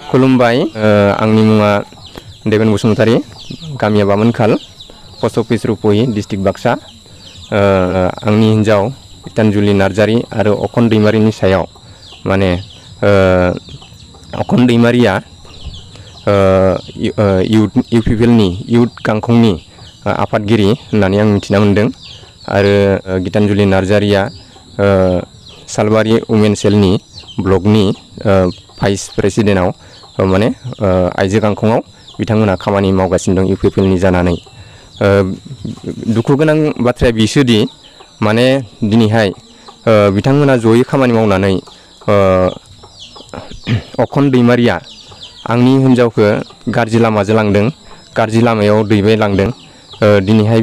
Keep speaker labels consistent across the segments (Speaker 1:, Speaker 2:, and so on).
Speaker 1: खुलुमबाय आंनि मुङा देबेन बसुमतारी गामिया बामोनखाल पस्ट अफिस रुपहि डिस्ट्रिक्ट बाक्सा आंनि हिन्जाव गितानजुलि नार्जारी आरो अखन दैमारिनि सायाव माने अखन दैमारिया इउपिपिएलनि इउथ गांखंनि आफादगिरि होननानै आं मिथिना मोनदों आरो गितानजुलि नार्जारीया सालबारि वुमेन सेलनि ब्लकनि भाइस प्रेसिडेन्टआव माने आइजो गांखंआव बिथांमोना खामानि मावगासिनो दं इउपिपिएलनि जानानै दुखु गोनां बाथ्राया बिसोदि माने दिनैहाय बिथांमोना जयै खामानि मावनानै अखन दैमारिया आंनि हिन्जावखौ गाज्रि लामाजों लांदों गाज्रि लामायाव दैबाय लांदों दिनैहाय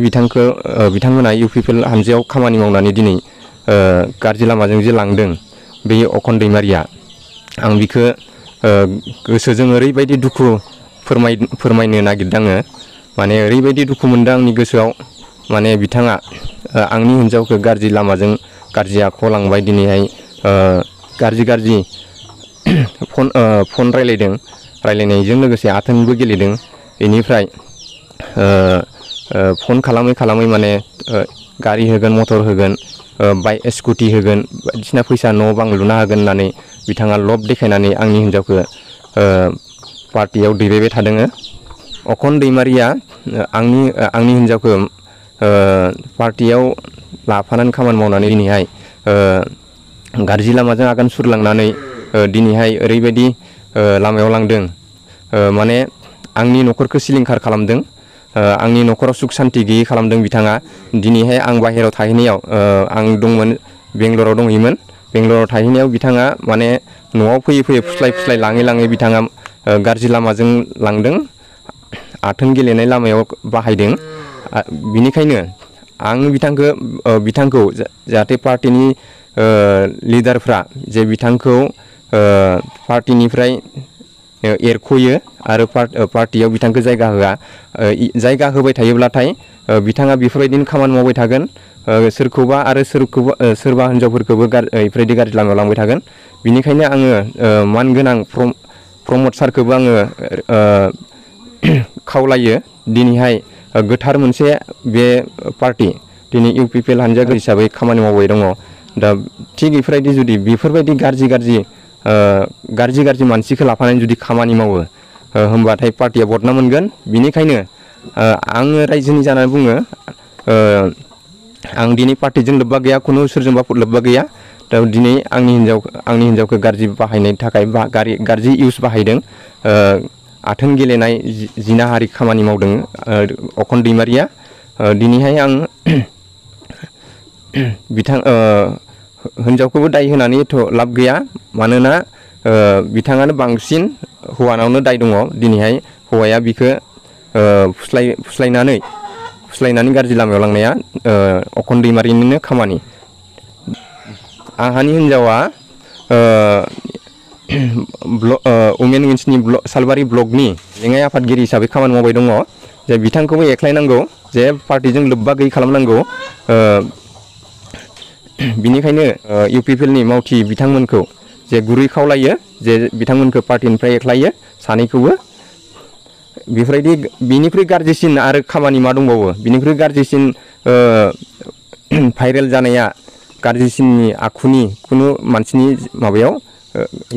Speaker 1: बिथांमोना इउपिपिएल हानजायाव खामानि मावनानै दिनै गाज्रि लामाजों जे लांदों बे अखन दैमारिया आं बिखौ गोसोजों ओरैबायदि दुखु फोरमायनो नागिरदों आङो माने ओरैबायदि दुखु मोनदों आंनि गोसोआव माने बिथाङा आंनि हिन्जावखौ गाज्रि लामाजों गाज्रि आखुआव लांबाय दिनैहाय गाज्रि फन रायलायनायजों लोगोसे आथोनबो गेलेदों बेनिफ्राय फन खालामै माने गारि होगोन मटर होगोन बाइक स्कुटि होगोन बायदिसिना फैसा न' बां लुना होगोन होननानै बिथाङा लब देखायनानै आंनि हिन्जावखौ पार्टियाव दैबायबाय थादों अखन दैमारिया आंनि हिन्जावखौ पार्टियाव लाफानानै खामानि मावनानै दिनैहाय गाज्रि लामाजों आगान सुरलांनानै दिनैहाय ओरैबायदि लामायाव लांदों माने आंनि न'खरखौ सिलिंखार खालामदों आंनि न'खराव सुख सान्ति गैयै खालामदों बिथाङा दिनैहाय आं बाहेरायाव थाहैनायाव आं दंमोन बेंगलराव दंहैयोमोन बेंगलराव थाहैनायाव बिथाङा माने न'आव फैयै फुस्लाय लाङै बिथाङा गाज्रि लामाजों लांदों आथोन गेलेनाय लामायाव बाहायदों बिनिखायनो आं बिथांखौ जाहाथे पार्टिनि लिडारफ्रा जे बिथांखौ पार्टिनिफ्राय एरख'यो आरो पार्टियाव बिथांखौ जायगा होबाय थायोब्लाथाय बिथाङा बेफोरबायदिनो खामानि मावबाय थागोन सोरबा हिन्जावफोरखौबो बेफोरबायदि गाज्रि लामायाव लांबाय थागोन बिनिखायनो आङो मानगोनां प्रमद सारखौबो आङो खावलायो दिनैहाय गोथार मोनसे बे पार्टि दिनै इउपिपिएल हानजा हिसाबै खामानि मावबाय दङ दा थिग बेफोरबायदि गाज्रि मानसिखौ लाफानानै जुदि खामानि मावो होमबाथाय पार्टिया बदनाम मोनगोन बिनिखायनो आङो रायजोनि जानानै बुङो आं दिनै पार्टिजों लोब्बा गैया खुनु सोरजोंबा लोब्बा गैया दा दिनै आंनि हिन्जावखौ गाज्रि बाहायनायनि थाखाय गाज्रि इउस बाहायदों आथोन गेलेनाय जिनाहारि खामानि मावदों अखन दैमारिया दिनैहाय आं हिन्जावखौबो दाय होनानै एथ' लाब गैया मानोना बिथाङानो बांसिन हौवानावनो दाय दङ दिनैहाय हौवाया बिखौ फुस्लायनानै गाज्रि लामायाव लांनाया अखन दैमारिनिनो खामानि आंहानि हिन्जावा वुमेन विंसनि सालबारि ब्लकनि लेङाइ आफादगिरि हिसाबै खामानि मावबाय दङ जे बिथांखौबो एख्लायनांगौ जे पार्टिजों लोब्बा गैयै खालामनांगौ बिनिखायनो इउपिपिएलनि मावथि बिथांमोनखौ जे गुरै खावलायो जे बिथांमोनखौ पार्टिनिफ्राय एख्लायो सानैखौबो बिनिख्रुइ गाज्रिसिन आरो खामानि मा दंबावो बिनिख्रुइ गाज्रिसिन भाइरेल जानाया गाज्रिसिननि आखुनि खुनु मानसिनि माबायाव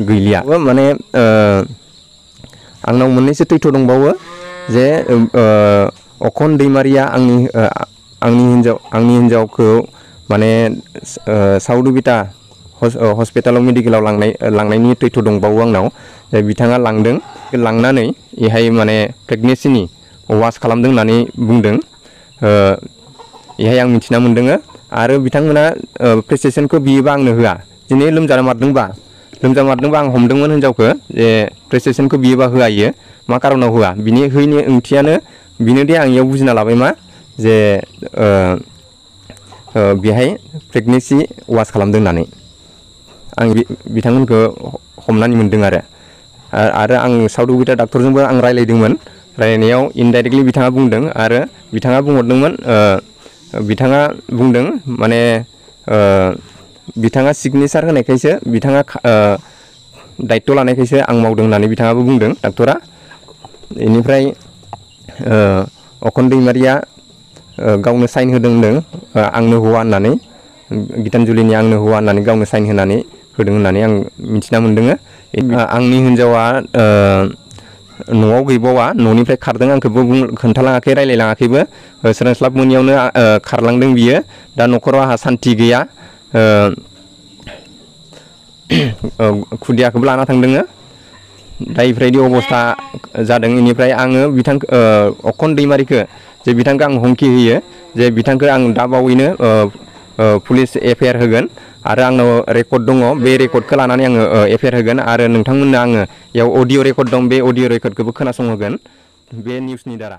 Speaker 1: गैलिया माने आंनाव मोननैसो तथ्य दंबावो जे अखन दैमारिया आंनि हिन्जावखौ माने साउथ उबिटा हस्पिटालाव मेडिकेलाव लांनायनि तथ्य दंबावो आंनाव बिथाङा लांनानै बेहाय माने प्रेगनेन्सिनि वास खालामदों होननानै बुंदों बेहाय आं मिथिना मोन्दों आरो बिथांमोना प्रेसक्रिपसनखौ बियोबा आंनो होआ दिनै लोमजामारदोंबा आं हमदोंमोन हिन्जावखौ जे प्रेसक्रिपसनखौ बियोबा होआ इयो मा कारनाव होआ बिनि होयैनि ओंथियानो बिनोदि आं इयाव बुजिना लाबाय मा जे बेहाय प्रेगनेन्सि वास खालामदों होननानै आं बिथांमोनखौ हमनानै मोन्दों आरो आं साउथ उबिटा डाक्टरजोंबो आं रायलायदोंमोन रायलायनायाव इनडाइरेक्टलि बिथाङा बुंदों आरो बिथाङा बुंहरदोंमोन बिथाङा बुंदों माने बिथाङा सिगनेचार होनायखायसो बिथाङा दायित्व लानायखायसो आं मावदों होननानै बिथाङाबो बुंदों डाक्टरा। बेनिफ्राय अखन दैमारिया गावनो साइन होदों होनदों आंनो हौवा होननानै, गितानजुलिनि आंनो हौवा होननानै गावनो साइन होनानै होदों होननानै आं मिथिना मोन्दों। आंनि हिन्जावा न'आव गैबावा, न'निफ्राय खारदों, आंखौबो खोन्थालाङाखै, रायलायलाङाखैबो, सोरांस्लाब मोनियावनो खारलांदों बियो। दा न'खराव आंहा सान्थि गैया, खुदियाखौबो लाना थांदों। दा इफोरबायदि अबस्था जादों। इनिफ्राय आङो अखन दैमारिखौ जे बिथांखौ आं हुमखि होयो जे बिथांखौ आं दा बावैनो पुलिस एफआइआर होगोन आरो आंनाव रेकर्ड दङ, बे रेकर्डखौ लानानै आङो एफआइआर होगोन आरो नोंथांमोननो आङो बेयाव अडिअ' रेकर्ड दं, बे अडिअ' रेकर्डखौबो खोनासंहोगोन बे निउसनि दारा।